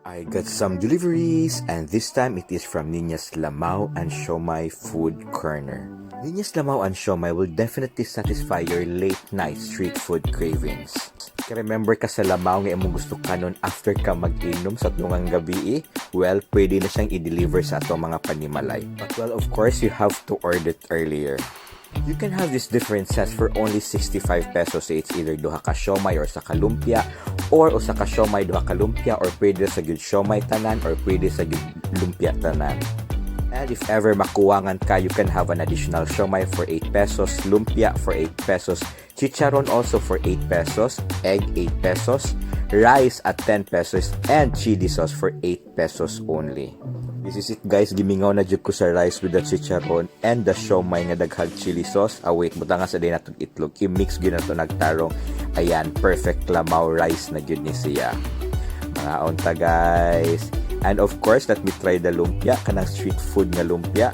I got some deliveries, and this time it is from Niña's Lamao and Siomai Food Corner. Niña's Lamao and Siomai will definitely satisfy your late night street food cravings. Ka-remember ka sa lamao nga imong gusto kanon after ka mag-inom sa tungang gabi eh? Well, pwede na siyang i-deliver sa atong mga panimalay. But well, of course, you have to order it earlier. You can have these different sets for only 65 pesos. So it's either duha ka siomay or usa ka lumpia or usa ka siomay, duha ka lumpia, or pwede sa gyud siomay tanan or pwede sa gyud lumpia tanan. And if ever makuwangan ka, you can have an additional siomay for 8 pesos, lumpia for 8 pesos, chicharon also for 8 pesos, egg 8 pesos, rice at 10 pesos, and chili sauce for 8 pesos only. This is it, guys, gimingaw na jud ko sa rice with the chicharon and the siomay nga daghag chili sauce. Ah wait, butang sa din natong itlog. I-mix gyud nato nagtarong. Ayan, perfect lamao rice na gyud ni siya. Mangaon ta, guys. And of course, let me try the lumpia, kanang street food nga lumpia.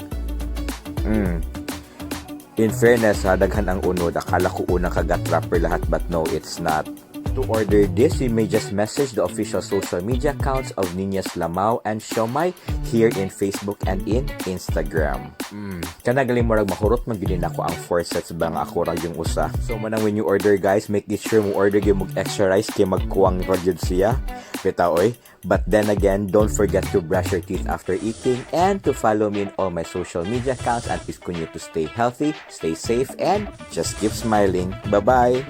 In fairness ha, daghan ang unod. Akala ko unang kagat wrapper lahat, but no, it's not. To order this, you may just message the official social media accounts of Niña's Lamao and Siomai here in Facebook and in Instagram. Kana galing murag mahurot man gyud nako ang 4 sets ba nga ako ra yung usa. So manang when you order, guys, make it sure mo order gyud mo extra rice kay magkuwang ra gyud siya. Bitaw oy. But then again, don't forget to brush your teeth after eating and to follow me in all my social media accounts, and please continue to stay healthy, stay safe, and just keep smiling. Bye-bye!